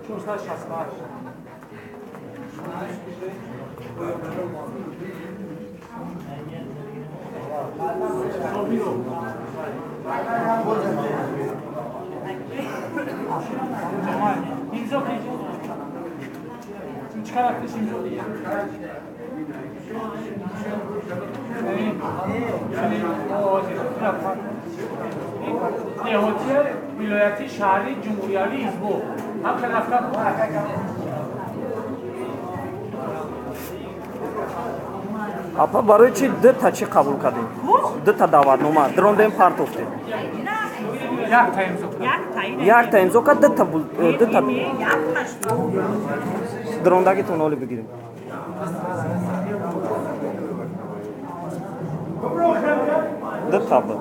468. İmza çıkarak деҳотия, вилоятӣ, шаҳрӣ, ҷумҳуриявӣ, ҳизбо ҳам рафта. Апа, барои чи дута чӣ қабул кардем? Дута даъватнома дирондем, партофтем. Якта имзо кард, дута дирондагитон оли бигирем. Дута буд.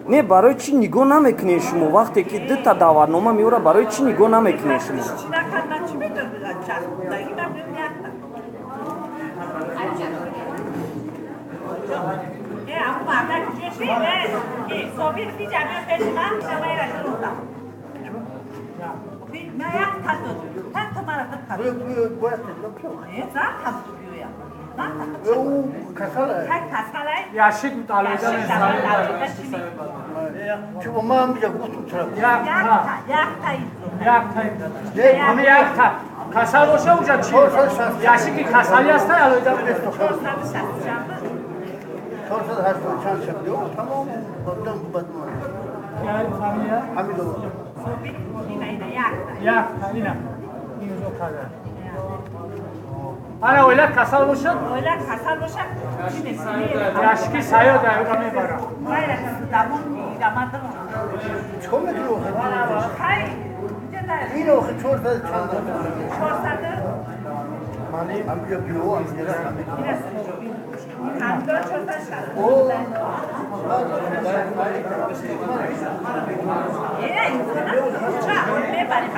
Не, барои чӣ нигоҳ намекунед шумо, вақте ки дута даъватнома меора, барои чӣ нигоҳ намекунед шумо? Яшик касал боша, уҷа чи яшики касалӣ аста, алоида. 480 чанд шаб тамом бадам бадмон. Ҳамидова. Якта ина имзо карда. Ана, оила касал бошад? Оила касал бошад. Яшики саёд аюра мебарам. Чикор мекунӣ охир? Ин охир 400 чанд? 400. Ҳамиҷа биё, ҳамиҷа. 460. Мебарем.